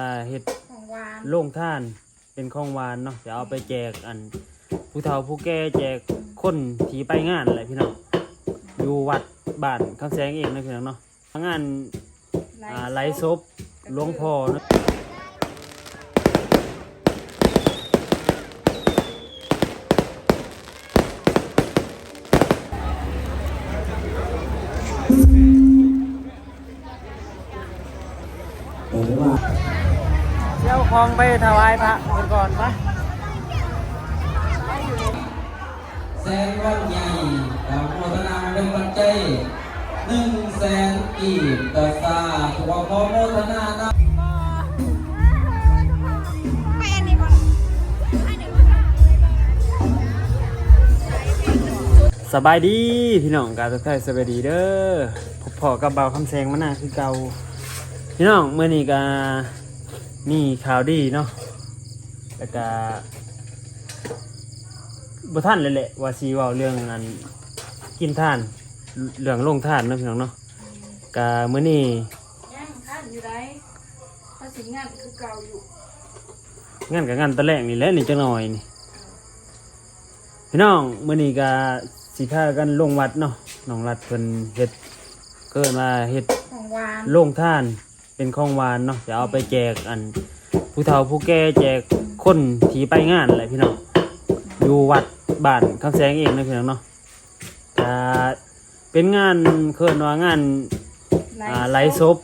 ອ່າ ເຮັດ ຂອງຫວານ ໂຮງທານ ເປັນຂອງຫວານເນາະ ຈະເອົາໄປແຈກ ອັນ ຜູ້ເຖົ້າຜູ້ແກ່ ແຈກຄົນທີ່ໄປງານແຫຼະພີ່ນ້ອງ ຢູ່ວັດບ້ານຄຳແສງເອງເນາະພີ່ນ້ອງເນາະ ງານ ອ່າ ໄຫຼສົບ ໄຫຼສົບ ຫຼວງພໍ່ເນາະ. ຊິເອົາຂອງໄປຖວາຍພະເພິ່ນກ່ອນປະ. ແສນວັນໃຫຍ່ ກາບໂມທະນາເປັນປັດໄຈໜຶ່ງແສນກີບ ກະສາທຸ ຂໍໂມທະນານຳ. ສະບາຍດີພີ່ນ້ອງ ກາບທັກທາຍສະບາຍດີເດີ ພົບພໍ້ກັບບ່າວຄຳແສງມານາຄືເກົ່າ. ພີ່ນ້ອງ ມື້ນີ້ກະມີຂ່າວດີເນາະ ແລ້ວກະ ບໍ່ທັນເລີຍແຫຼະ ວ່າຊິເວົ້າເລື່ອງອັນກິນທານ ເລື່ອງໂຮງທານເນາະພີ່ນ້ອງເນາະ. ກະມື້ນີ້ ຍັງທັນຢູ່ໃດ ພາສີງານຄືເກົ່າຢູ່ ງານກະງານຕອນແລງນີ້ແຫຼະ ນີ້ຈັກໜ້ອຍນີ້. ພີ່ນ້ອງ ມື້ນີ້ກະຊິພາກັນລົງວັດເນາະ ນ້ອງລັດເພິ່ນເຮັດ ເອີ້ນວ່າເຮັດ ຂອງຫວານ ໂຮງທານ ເປັນຂອງຫວານເນາະ ຈະເອົາໄປແຈກ ອັນ ຜູ້ເຖົ້າຜູ້ແກ່ ແຈກຄົນທີ່ໄປງານແຫຼະພີ່ນ້ອງ ຢູ່ວັດບ້ານຄຳແສງເອງເນາະພີ່ນ້ອງເນາະ. ກະເປັນງານ ເອີ້ນວ່າງານ ໄຫຼສົບ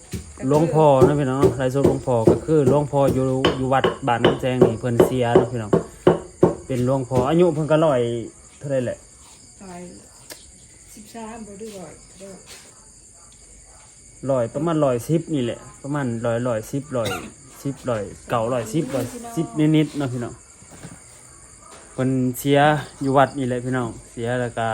ອ່າ ໄຫຼສົບ ກະຄື ຫຼວງພໍ່ເນາະພີ່ນ້ອງເນາະ ໄຫຼສົບຫຼວງພໍ່ ກະຄືຫຼວງພໍ່ຢູ່ ຢູ່ວັດບ້ານຄຳແສງນີ້ເພິ່ນເສຍເນາະພີ່ນ້ອງ. ເປັນຫຼວງພໍ່ ອາຍຸເພິ່ນກະຮ້ອຍເທົ່າໃດແຫຼະ ຮ້ອຍສິບສາມບໍ່ ຫຼື ຮ້ອຍ ຮ້ອຍ ປະມານຮ້ອຍສິບນີ້ແຫຼະ ປະມານຮ້ອຍ ຮ້ອຍສິບ ຮ້ອຍສິບ ຮ້ອຍເກົ້າ ຮ້ອຍສິບ ຮ້ອຍສິບນິດໆເນາະພີ່ນ້ອງ. ເພິ່ນເສຍຢູ່ວັດນີ້ແຫຼະພີ່ນ້ອງ ເສຍແລ້ວກະ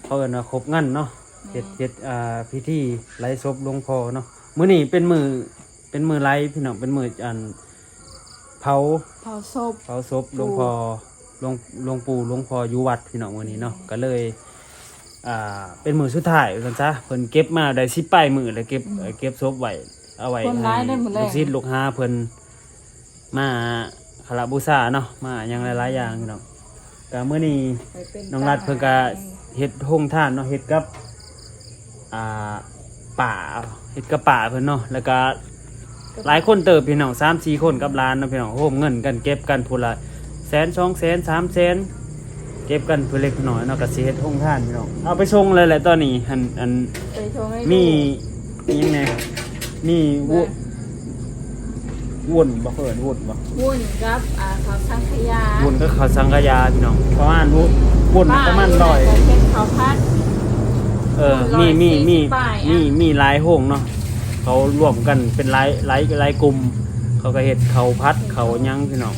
ເຂົາເອີ້ນວ່າຄົບງັນເນາະ ເຮັດ ເຮັດ ອ່າ ພິທີໄຫຼສົບຫຼວງພໍ່ເນາະ. ມື້ນີ້ເປັນມື້ ເປັນມື້ໄຫຼພີ່ນ້ອງ ເປັນມື້ອັນ ເຜົາ ເຜົາສົບ ເຜົາສົບ ໂອ້ ຫຼວງພໍ່ ຫຼວງ ຫຼວງປູ່ ຫຼວງພໍ່ຢູ່ວັດພີ່ນ້ອງ ມື້ນີ້ເນາະ ກະເລີຍ ອ່າ ເປັນມື້ສຸດທ້າຍວ່າຊັ້ນຊະ ເພິ່ນເກັບມາໄດ້ສິບປາຍມື້ແລ້ວ ເກັບ ອືມ ເກັບສົບໄວ້ ເອົາໄວ້ໃຫ້ລູກສິດລູກຫາເພິ່ນມາຄາລະບູຊາເນາະ ມາຫຍັງຫຼາຍໆຢ່າງພີ່ນ້ອງ. ກະມື້ນີ້ນ້ອງລັດເພິ່ນກະເຮັດໂຮງທານເນາະ ເຮັດກັບ ອ່າ ປ້າ ເຮັດກັບປ້າເພິ່ນເນາະ ແລ້ວກະຫຼາຍຄົນເຕີບພີ່ນ້ອງ ສາມສີ່ຄົນກັບຫຼານເນາະພີ່ນ້ອງ ໂຮມເງິນກັນເກັບກັນຜູ້ລະແສນ ສອງແສນ ສາມແສນ ເກັບກັນຜູ້ເລັກຜູ້ນ້ອຍເນາະ ກະຊິເຮັດໂຮງທານພີ່ນ້ອງ. ເອົາໄປສົ່ງເລີຍແຫຼະຕອນນີ້ ອັນ ອັນ ໄປສົ່ງໃຫ້ ມີ ມີຫຍັງແດ່ ມີວຸ ວຸ້ນບໍ່ ເອີ້ນວຸ້ນບໍ່ ວຸ້ນກັບ ອ່າ ເຂົ້າສັງຂະຢາ ວຸ້ນກັບເຂົ້າສັງຂະຢາພີ່ນ້ອງ ປະມານວຸ້ນ ວຸ້ນປະມານຮ້ອຍ ເປັນເຂົ້າຜັດ ເອີ ມີ ມີ ມີ ມີ ມີຫຼາຍໂຮງເນາະ ເຂົາລວມກັນເປັນຫຼາຍ ຫຼາຍ ຫຼາຍກຸ່ມ ເຂົາກະເຮັດເຂົ້າຜັດເຂົ້າຫຍັງພີ່ນ້ອງ.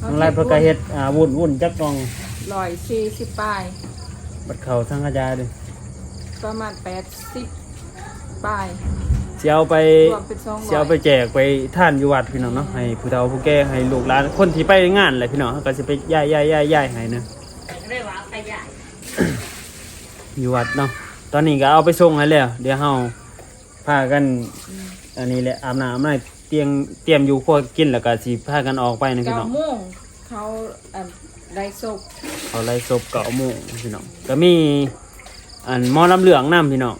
ທາງຫຼາຍເພິ່ນກະເຮັດ ອ່າ ວຸ້ນ ວຸ້ນຈັກກ່ອງ ຮ້ອຍສີ່ສິບປາຍ ບັດເຂົ້າສັງຂະຢາເດ້ ປະມານແປດສິບປາຍ ຊິເອົາໄປ ຊິເອົາໄປແຈກໄປທານຢູ່ວັດພີ່ນ້ອງເນາະ ໃຫ້ຜູ້ເຖົ້າຜູ້ແກ່ ໃຫ້ລູກຫຼານ ຄົນທີ່ໄປງານແຫຼະພີ່ນ້ອງ ເຮົາກະຊິໄປຢາຍ ຢາຍ ຢາຍ ຢາຍໃຫ້ເນາະ ຢູ່ວັດເນາະ. ຕອນນີ້ກະເອົາໄປສົ່ງໃຫ້ແລ້ວ ດຽວເຮົາ ພາກັນ ອືມ ອັນນີ້ແຫຼະ ອາບນ້ຳອາບໃນ ຕຽມ ຕຽມຢູ່ຄົວກິນ ແລ້ວກະຊິພາກັນອອກໄປນະພີ່ນ້ອງ. ເກົ້າໂມງເຂົາ ອັນ ໄລສົບ ເຂົາໄລສົບເກົ້າໂມງພີ່ນ້ອງ. ກະມີ ອັນ ໝໍລຳເລື່ອງນຳພີ່ນ້ອງ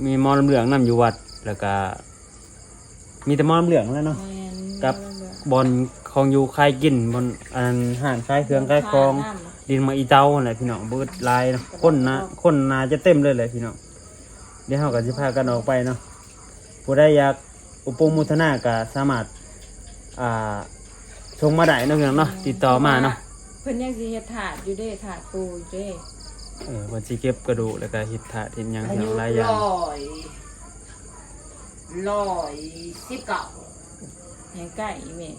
ມີໝໍລຳເລື່ອງນຳຢູ່ວັດ ແລ້ວກະມີແຕ່ໝໍລຳເລື່ອງຫັ້ນແຫຼະເນາະ ແມ່ນ ກັບບ່ອນຂອງຢູ່ຂາຍກິນ ບ່ອນ ອັນ ຮ້ານຂາຍເຄື່ອງຂາຍຂອງ ດິນມະອີເຕົາຫັ້ນແຫຼະພີ່ນ້ອງ ເບິດຫຼາຍເນາະ ຄົນໜ້າ ຄົນໜ້າຈະເຕັມເລີຍແຫຼະພີ່ນ້ອງ. ດຽວເຮົາກະຊິພາກັນອອກໄປເນາະ ຜູ້ໃດຢາກອຸປະໂມທະນາກະສາມາດ ອ່າ ສົ່ງມາໄດ້ເນາະພີ່ນ້ອງເນາະ ຕິດຕໍ່ມາເນາະ. ເພິ່ນຍັງຊິເຮັດທາດຢູ່ເດ້ ທາດປູຢູ່ເດ້ ເອີ ເພິ່ນຊິເກັບກະດູກ ແລ້ວກະເຮັດທາດເຮັດຫຍັງ ອາຍຸ ພີ່ນ້ອງ ຫຼາຍຢ່າງ ຮ້ອຍ ຮ້ອຍສິບເກົ້າ ຍັງໃກ້ອີ່ແມ່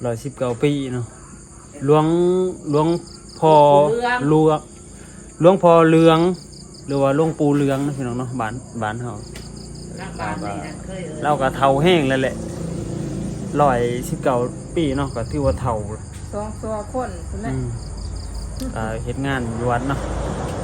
ຮ້ອຍສິບເກົ້າປີເນາະ. ຫຼວງ ຫຼວງພໍ່ ຫຼວງ ຫຼວງພໍ່ເຫຼືອງ ຫຼືວ່າຫຼວງປູ່ເຫຼືອງເນາະພີ່ນ້ອງເນາະ ບ້ານ ບ້ານເຮົາ ລາວກະເຖົ້າແຮງແລ້ວແຫຼະ ຮ້ອຍສິບເກົ້າປີເນາະ ກະຖືວ່າເຖົ້າ ສອງຊົ່ວຄົນພຸ້ນແຫຼະ ອືມ ກະເຮັດງານຢູ່ວັດເນາະ.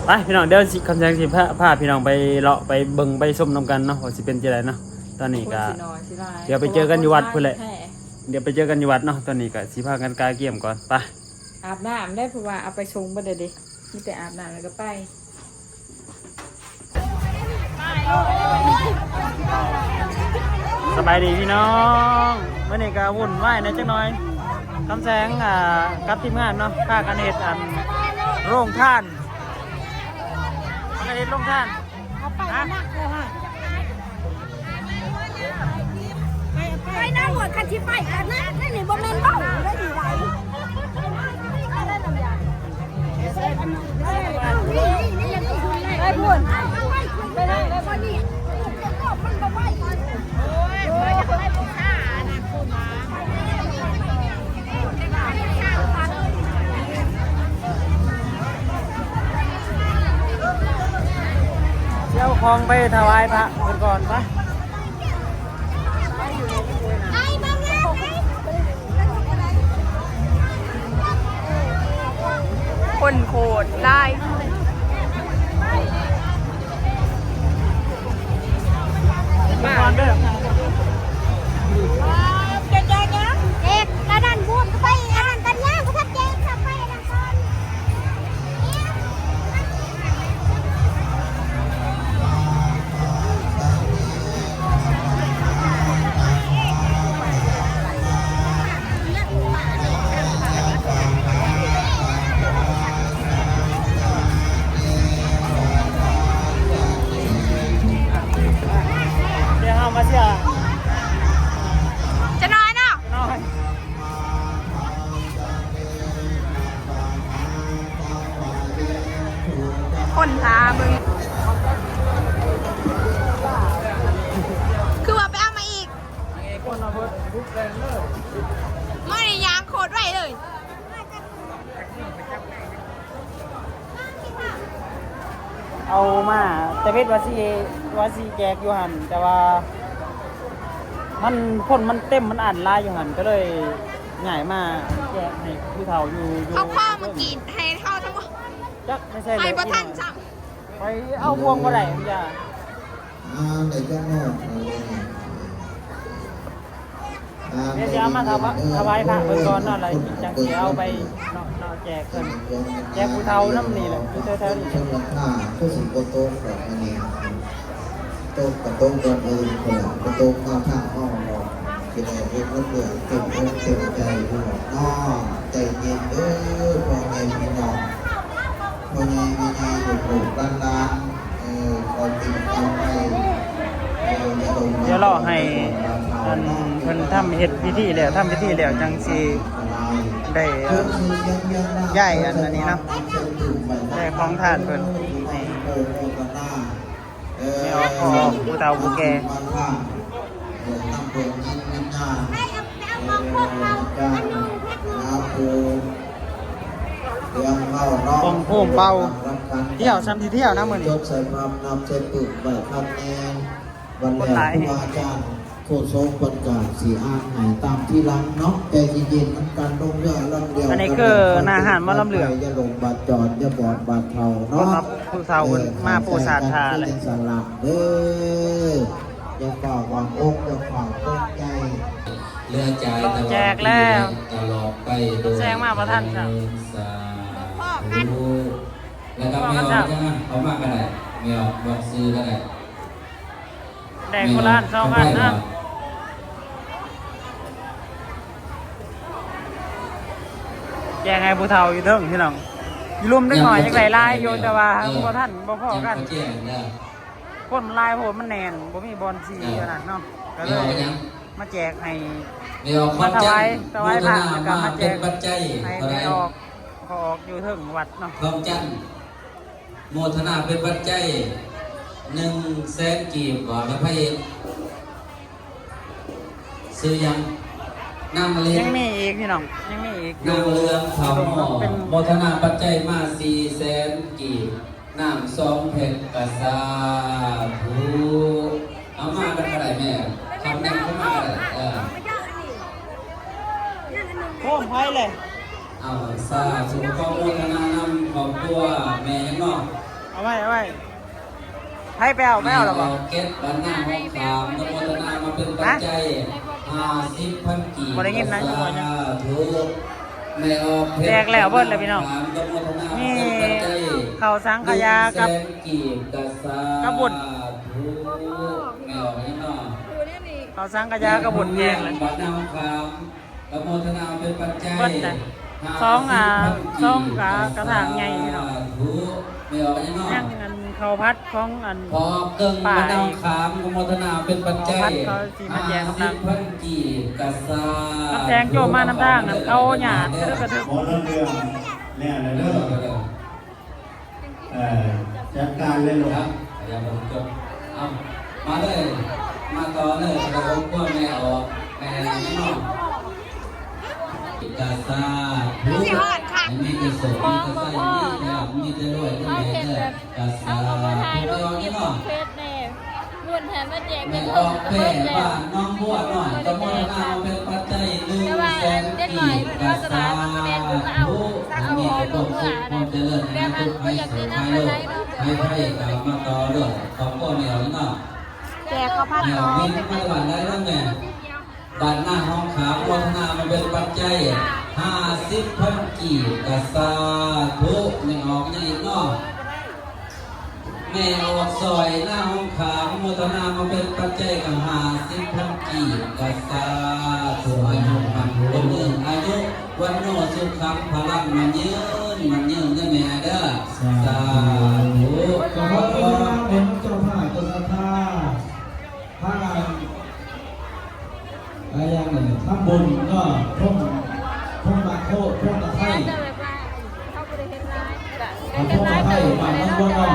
ໄປພີ່ນ້ອງ ດຽວຊິ ຄຳແສງຊິພາ ພາພີ່ນ້ອງໄປເລາະໄປເບິ່ງໄປຊົມນຳກັນເນາະ ວ່າຊິເປັນຈັ່ງໃດເນາະ. ໄປ ຕອນນີ້ກໍ ຄົນຊິໜ້ອຍຊິຫຼາຍ ດຽວໄປເຈີກັນຢູ່ວັດພຸ້ນແຫຼະ ເພາະວ່າຄົນຫຼາຍແທ້ ດຽວໄປເຈີກັນຢູ່ວັດເນາະ. ຕອນນີ້ກໍຊິພາກັນກະກຽມກ່ອນ ໄປ ອາບນ້ຳໄດ້ ເພາະວ່າເອົາໄປສົ່ງເບິດເດ້ ມີແຕ່ອາບນ້ຳແລ້ວກໍໄປ. ສະບາຍດີພີ່ນ້ອງ ມື້ນີ້ກໍວຸ່ນວາຍແດ່ຈັກໜ້ອຍ ຄຳແສງ ອ່າ ກັບທີມງານເນາະ ພາກັນເຮັດອັນໂຮງທານ ພາກັນເຮັດໂຮງທານ ເອົາໄປ ຮະ ໜັກເລີຍ ໄປນຳໝົດ ຄັນຊິໄປກັນນະ ນີ້ບໍ່ແມ່ນເວົ້າໄດ້ດີໃດ ໄປພຸ້ນ ໄປເລີຍ ໄປນີ້ ມັນບໍ່ໄປ ຊິເອົາຂອງໄປຖວາຍພະເພິ່ນກ່ອນ ໄປ. ຄົນໂຄດຫຼາຍ ເດັກລະນັ້ນ ພຸ້ນໄປອັນນັ້ນກັນ ຍັງບໍ່ທັນແຈ້ງ ໄປອັນນັ້ນກ່ອນ. ດຽວເຮົາມາເຊື່ອ ຈະນ້ອຍເນາະ ຈະນ້ອຍ. ຄົນຖ້າເບິ່ງ ຄືວ່າໄປເອົາມາອີກ ມາໃນຍາມໂຄດໄວເລີຍ. ເອົາມາແຕ່ເວດວ່າຊິ ວ່າຊິແຈກຢູ່ຫັ້ນ ແຕ່ວ່າມັນ ຄົນມັນເຕັມ ມັນອັ້ນຫຼາຍຢູ່ຫັ້ນ ກໍເລີຍຍ້າຍມາແຈກໃຫ້ຜູ້ເຖົ້າຢູ່ ຢູ່ ເຂົາຂໍມາກິນໃຫ້ເຮົາທັງໝົດ ຈັກໄປໃສ ໃຫ້ບໍ່ທັນຊ້ຳ ໄປເອົາພວງບໍ່ໄດ້ ຢ່າ ອ່າ ໄດ້ຈັກໜ້ອຍ ດຽວຊິເອົາມາຖະວາ- ຖວາຍພະເພິ່ນກ່ອນເນາະ ແລ້ວຈັ່ງຊິເອົາໄປເນາະ ເນາະ ແຈກເພິ່ນ ແຈກຜູ້ເຖົ້ານຳນີ້ແຫຼະ ຢູ່ແຖວໆນີ້. ຊົນລະຄ່າຄືຊິບໍ່ຕົກດອກອັນນີ້ ຕົກກໍຕົກບ່ອນອື່ນພຸ້ນແຫຼະ ບໍ່ຕົກມາທາງເຮົາເນາະ ຊິໄດ້ເຮັດເງິນເດືອນເຕັມອົກເຕັມໃຈຢູ່ດອກເນາະ. ໃຈເຢັນເດີພໍ່ແມ່ພີ່ນ້ອງ ພໍ່ໃຫຍ່ແມ່ໃຫຍ່ ລູກໆຫຼານໆ ເອີ ຂໍຕິດຕາມໄປ ເອີ ດຽວລໍໃຫ້ອັນເພິ່ນທຳເຮັດພິທີແລ້ວ ທຳພິທີແລ້ວຈັ່ງຊິໄດ້ ເອີ ຍ້າຍອັນ ອັນນີ້ເນາະ ຍ້າຍຂອງທານເພິ່ນໃຫ້ ແມ່ອອກພໍ່ອອກ ຜູ້ເຖົ້າຜູ້ແກ່ ເອີ ນຳດວງຈິດວິນຍານ ເອີ ອາຈານ ຫາຜູ້ ເລື່ອງເລົ່າເນາະ ກອງໂຮມເປົ່າ ທ່ຽວ ຊ້ຳທີ່ທ່ຽວນະມື້ນີ້ ຈົດໃສ່ພາບນັບໃສ່ປຶ້ມໄວ້ຄັກແນ່ ວັນແລ້ວ ຄົນຫຼາຍ ຄູບາອາຈານ ໂຄສົກເພິ່ນກະຊິອ່ານໃຫ້ຕາມທີຫຼັງເນາະ ແຕ່ຊິເຢັນນຳກັນ ລົງເຮືອລຳດຽວ ອັນນີ້ຄືໜ້າຮ້ານໝໍລຳເຫຼືອງ ຢ່າຫຼົງບາດຈອນ ຢ່າບອດບາດເທົ້າເນາະ ຜູ້ເຖົ້າເພິ່ນມາປູຊາດທ່າແຫຼະ ເອີ ຢ່າຟ້າວວາງອົກ ຢ່າຟ້າວຕົກໃຈ ເຫຼືອຈ່າຍຕະຫຼອດປີແລະຕະຫຼອດໄປໂດຍ ແຊງມາບໍ່ທັນ ສາທຸ ແລ້ວກໍແມ່ອອກ ເອົາມາກໍໄດ້ ແມ່ອອກ ບອກຊື່ກໍໄດ້ ແດກຄົນລະອັນສອງອັນນະ ແຈກໃຫ້ຜູ້ເຖົ້າຢູ່ເທິງພີ່ນ້ອງ ຢູ່ລຸ່ມເດັກນ້ອຍຍັງໄດ້ຫຼາຍຢູ່ ແຕ່ວ່າບໍ່ທັນ ບໍ່ພໍ້ກັນ ຄົນມັນຫຼາຍໂພດ ມັນແໜ້ນ ບໍ່ມີບ່ອນຊິອັນນັ້ນເນາະ ກໍເລີຍມາແຈກໃຫ້ ມາຖວາຍ ຖວາຍພະ ແລ້ວກໍມາແຈກໃຫ້ແມ່ອອກ ພໍ່ອອກຢູ່ເທິງວັດເນາະ ທອງຈັນ ໂມທະນາເປັນປັດໄຈໜຶ່ງແສນກີບ ວ່າແມ່ນພະເອກ ຊື່ຫຍັງ? ນາງມະລິນ ຍັງມີອີກພີ່ນ້ອງ ຍັງມີອີກ ນາງເຫຼືອງເຖົ້າມໍ ເປັນ ໂມທະນາປັດໄຈມາສີ່ແສນກີບ ນ້ຳສອງແພັກ ກະສາທຸ ເອົາມາກັນກໍໄດ້ແມ່ ຄຳແນງເຂົ້າມາກໍໄດ້ ເອີ ໂອ້ ໄປເລີຍ. ເອົາ ສາທຸ ຂໍໂມທະນານຳຄອບຄົວແມ່ຫຍັງເນາະ ເອົາໄວ້ ເອົາໄວ້ ໃຜໄປເອົາ ໄປເອົາແລ້ວບໍ່? ແມ່ອອກເຈັດ ບ້ານນາຫ້ອງຂາມ ອະນຸໂມທະນາມາເປັນປັດໄຈ ຮະ? ຫ້າສິບພັນກີບ ບໍ່ໄດ້ຍິນນະ ສາທຸ. ແມ່ອອກເຈັດ ແຈກແລ້ວເບິດແລ້ວພີ່ນ້ອງ. ມີເຂົ້າສັງຂະຢາກັບ ກັບບຸນ ແມ່ອອກຫຍັງເນາະ? ເຂົ້າສັງຂະຢາກັບບຸນແຈກແລ້ວ ບ້ານນາຫ້ອງຂາມ ອະນຸໂມທະນາເປັນປັດໄຈ ເບິດນະ ສອງ ອ່າ ສອງກະ ກະຖາງໃຫຍ່ພີ່ນ້ອງ. ສາທຸ. ແມ່ອອກຫຍັງເນາະ? ຍັງອັນເຂົ້າຜັດຂອງອັນ ພໍເກິ່ງ ບ້ານນາຫ້ອງຂາມ ອະນຸໂມທະນາເປັນປັດໄຈ ເຂົ້າຜັດເຂົາຊິມາແຈກ ຫ້າສິບພັນກີບ ກະສາທຸ. ກັບແສງໂຈມມານຳທາງນັ້ນ ເຂົາຫຍາດກະເດີກກະເດີກ. ໝໍລຳເລື່ອງແລ້ວເດີ. ເອີ ຈັດການເລີຍລູກ. ເອົາ ມາເລີຍ ມາຕໍ່ເລີຍ ຄອບຄົວແມ່ອອກ ແມ່ຫຍັງເນາະ? ກະສາທຸ. ໃຫ້ມີແຕ່ໂຊກ ມີແຕ່ໄຊ ມີແຕ່ລາບ ມີແຕ່ລວຍເດີແມ່ເດີ. ກະສາທຸ. ແມ່ອອກແປ້ ບ້ານໜອງບົວນ້ອຍ ກະໂມທະນາເປັນປັດໄຈ ໜຶ່ງແສນກີບ ກະສາທຸ. ໃຫ້ມີແຕ່ຄວາມສຸກຄວາມຈະເລີນ ໃຫ້ທຸກໄພໂສກໄພໂລກໄພໄພ ກະມາຕໍ່ເລີຍ ຄອບຄົວແມ່ອອກເນາະ. ແຈກເຂົ້າຜັດ ແມ່ອອກ ມາຈາກບ້ານໃດເນາະແມ່? ບ້ານນາຫ້ອງຂາມ ໂມທະນາມາເປັນປັດໄຈ ຫ້າສິບພັນກີບ ກະສາທຸ. ແມ່ອອກຫຍັງອີກເນາະ? ແມ່ອອກຊອຍນາຫ້ອງຂາມ ໂມທະນາມາເປັນປັດໄຈກະຫ້າສິບພັນກີບ ກະສາທຸ. ອາຍຸໝັ້ນຄົນຍືນ ອາຍຸ ວັນໂນ ສຸຂັງ ພະລັງ ໝັ້ນຍືນ ໝັ້ນຍືນເດີແມ່ເດີ. ສາທຸ. ສາທຸ. ຂໍອະນຸໂມທະນາບຸນເຈົ້າພາບເຈົ້າສັດທາ ພາ ອາ ຫຍັງນີ້ ທຳບຸນເນາະ ພົງ ພົງມະໂຄ ພົງມະໄທ ເຈົ້າແບບວ່າເຮົາບໍ່ໄດ້ເຮັດຫຼາຍ ອ່າ ພົງມະໄທ ບ້ານໜອງບົວນ້ອຍ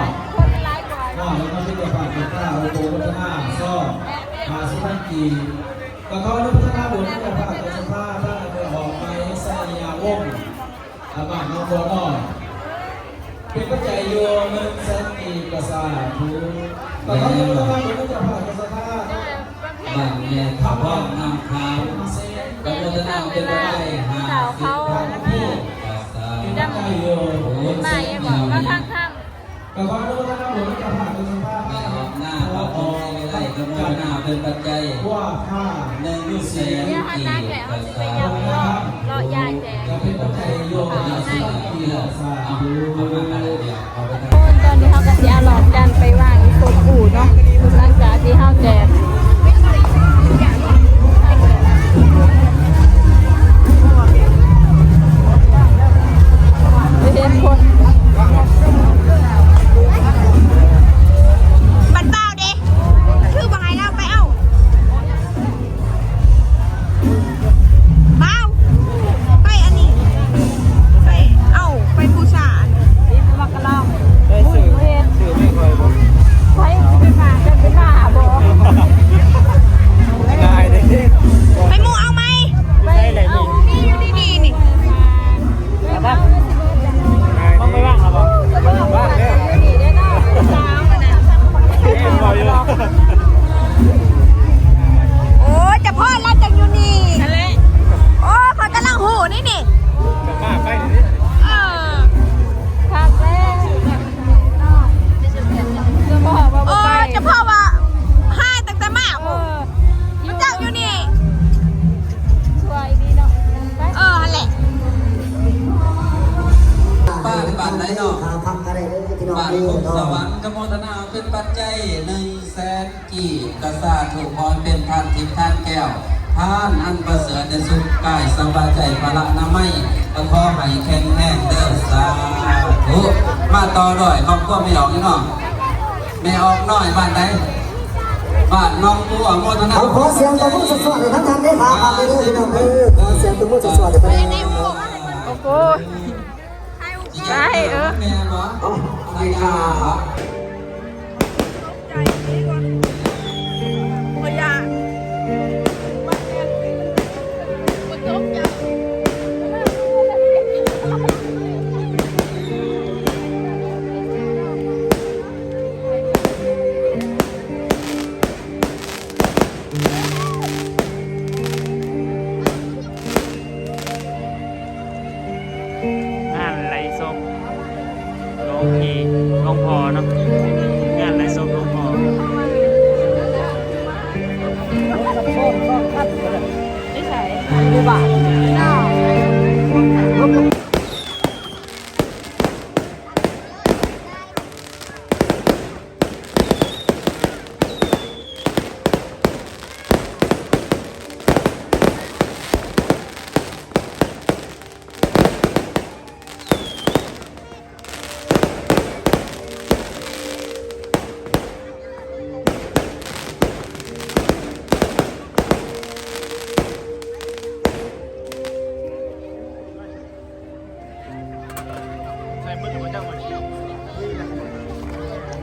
ເນາະ ແລ້ວກໍເປັນເຈົ້າພາບເຈົ້າສາ ໂອໂປໂມທະນາ ຊອງ ຫ້າສິບພັນກີບ ກໍຂໍອະນຸໂມທະນາບຸນເຈົ້າພາບເຈົ້າສະຖາ ທາງອຳເພີອອກໄໝ ໄຊຍະວົງ ອ່າ ບ້ານໜອງບົວນ້ອຍ ເປັນປັດໄຈຢູ່ ໜຶ່ງແສນກີບ ກະສາທຸ. ແລ້ວ ບ້ານແມ່ຂະບອງນ້ຳຄຳ ກະໂມທະນາເປັນປັດໄຈ ຫ້າສິບພັນກີບ ກະສາທຸ. ໂອ້ຍ ມາອີກບໍ່? ມາທາງທຳ ກະຂໍອະນຸໂມທະນາບຸນກັບພະເຈົ້າສະຖານ ແມ່ອອກໜ້າ ເຂົາເປັນໄດ້ ກະໂມທະນາເປັນປັດໄຈ ໜຶ່ງແສນກີບ ກະສາທຸ. ເລາະຢາຍແຈກ ເປັນປັດໄຈຢູ່ ຫ້າສິບ ກະສາທຸ. ໂອ້ຍ ຕອນນີ້ເຮົາກະຊິເອົາດອກຈັນໄປວາງຢູ່ສົບປູ່ເນາະ ຫຼັງຈາກທີ່ເຮົາແຈກ ໄປເຫັນຄົນ ບັດບ່າວເດ້ ຄືບໍ່ໃຫ້ລາວໄປເອົາ ບ່າວ ໄປອັນນີ້ ໄປເອົາ ໄປບູຊາອັນນີ້ ນີ້ຄືໝາກກະລອງ ໄປຊື້ ບໍ່ເຫັນ ຊື້ໄມ້ຂ້ອຍບໍ່ ໃຜຊິໄປມາ ເຈົ້າຊິມາບໍ່ ໄດ້ເດ້ ໄປໝູ່ເອົາໄມ້ ໄປເອົາ ນີ້ ນີ້ ນີ້ ເອົາໄປວາງແລ້ວບໍ່? ວາງແລ້ວ ໂອ້ຍ ຈະພໍດລະ ຈັ່ງຢູ່ນີ້ ນັ້ນແຫຼະ ໂອ້ຍ ຂ້ອຍກຳລັງຮູ້ນີ້ນີ້ ຈະພາໄປນີ້ ເອີ ຄັກແລ້ວ ຈະພໍດວ່າບໍ່ໄປ ເອີ ຈະພໍດວ່າຫາຍຕັ້ງແຕ່ມາ ເອີ ຮູ້ຈັກຢູ່ນີ້ ຊົ່ວອີ່ຫຼີເນາະ ໄປ ເອີ ຫັ້ນແຫຼະ ບ້ານ ບ້ານໃດເນາະ? ບ້ານພົງສະຫວັນ ກະໂມທະນາເປັນປັດໄຈ ໜຶ່ງແສນ ກີບ ກະສາທຸ ຂໍໃຫ້ເປັນທານທິບທານແກ້ວ ທານອັນປະເສີດໃນສຸກກາຍສະບາຍໃຈ ພະລະນາໄມ ກະຂໍໃຫ້ແຂງແຮງເດີ ສາທຸ. ມາຕໍ່ດ້ວຍຄອບຄົວແມ່ອອກນີ້ເນາະ ແມ່ອອກນ້ອຍ ບ້ານໃດ? ບ້ານໜອງບົວ ໂມທະນາ ເອົາ ຂໍສຽງຕົບມືສວດໆ ໃຫ້ທັງທ່ານເດີ ພາກັນເດີ ພີ່ນ້ອງເດີ ຂໍສຽງຕົບມືສວດໆ ໃຫ້ເພິ່ນແດ່. ໂອ້ໂຫ ໄດ້ ເອີ ເອົາ ເອົາໄປຄ່າ ງານໄຫຼສົບ ຫຼວງພີ່ ຫຼວງພໍ່ເນາະ.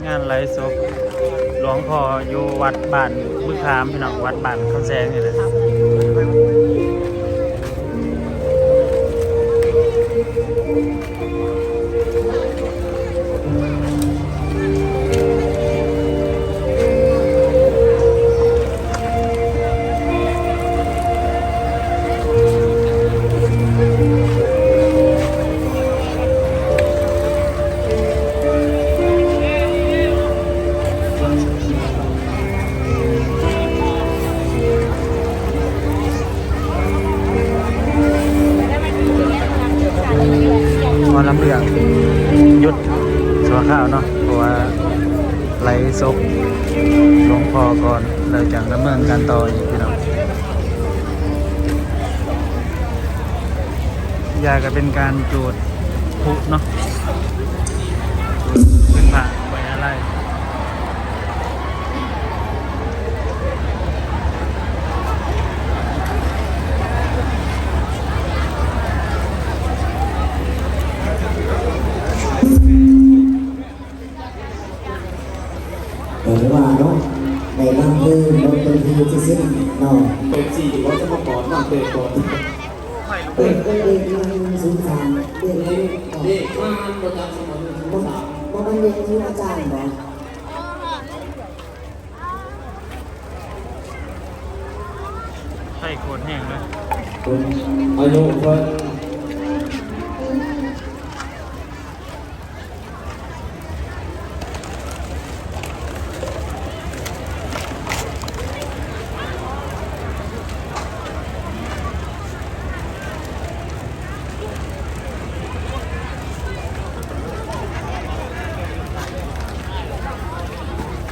ງານໄຫຼສົບຫຼວງພໍ່ຢູ່ວັດບ້ານບຶກຄາມ ພີ່ນ້ອງ, ວັດບ້ານຄຳແສງນີ້ແຫຼະ. ໝໍລຳເລື່ອງຢຸດຊົ່ວຄາວເນາະ ເພາະວ່າໄຫຼສົບຫຼວງພໍ່ກ່ອນ ແລ້ວຈັ່ງດຳເນີນການຕໍ່ອີກ ພີ່ນ້ອງ. ຢາກະເປັນການຈູດພຸເນາະ ເປັນພະໄວ້ອາໄລ. ແຕ່ວ່າເນາະ ໃນນາມເດີມບໍ່ເປັນທີ່ທີ່ສຸດເນາະ ເປັນທີ່ທີ່ບໍ່ສະມາກອນນຳເຕະກ່ອນ ເອີ ເອີ ເອີ ເລກໜຶ່ງສູນສາມ ເລກ ເລກ ເລກ ບໍ່ຈັກ ບໍ່ ບໍ່ແມ່ນເລກຂອງອາຈານບໍ? ໄຟໂຄດແຮງເລີຍ ອາຍຸເພິ່ນ.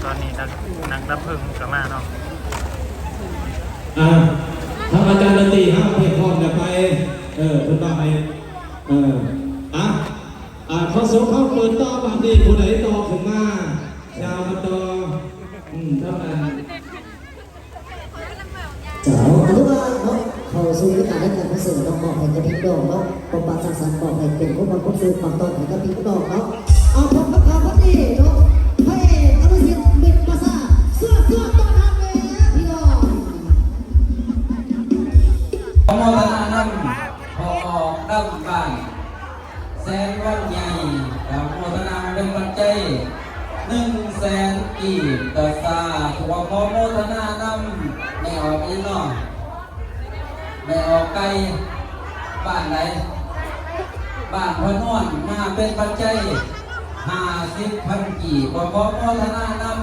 ຕອນນີ້ນັກ ນັກດັບເພີງກະມາເນາະ. ອ່າ ທາງອາຈານດົນຕີເຮົາພຽບພ້ອມແລ້ວໄປ ເອີ ເພິ່ນວ່າໃຫ້ ເອີ ອ່າ ອ່າ ຂໍສົ່ງເຂົ້າເປີດຕໍ່ບາດນີ້ ຜູ້ໃດຕໍ່ຂຶ້ນມາ ຍາວມາຕໍ່ ອືມ ເທົ່ານັ້ນ. ເຈົ້າ ອະນຸບານເນາະ ເຂົ້າສູ່ລາຍການແລກປ່ຽນຄອນເສີດເນາະ ມອບໃຫ້ກັບພີ່ນ້ອງເນາະ ພົບປະສັງສັນ ມອບໃຫ້ເປັນຄວາມມັນຄວາມສຸກ ຄວາມຕ້ອນໃຫ້ກັບພີ່ນ້ອງເນາະ. ເອົາ ພົບກັບຂ່າວຄົນນີ້ເນາະ ພະເອກ ອະນຸສິດ ເມັດປາສາດ ສວດ ສວດ ຕ້ອນຮັບແດ່ພີ່ນ້ອງ. ຂໍອະນຸໂມທະນານຳ ພໍ່ອອກນຳບ້ານ ແສນວັນໃຫຍ່ ກະໂມທະນາເປັນປັດໄຈ ໜຶ່ງແສນກີບ ກະສາທຸ ຂໍໂມທະນານຳ ແມ່ອອກອີກເນາະ ແມ່ອອກໄກ່ ບ້ານໃດ? ບ້ານພະນວນ ມາເປັນປັດໄຈ ຫ້າສິບພັນກີບ ຂໍໂມທະນານຳ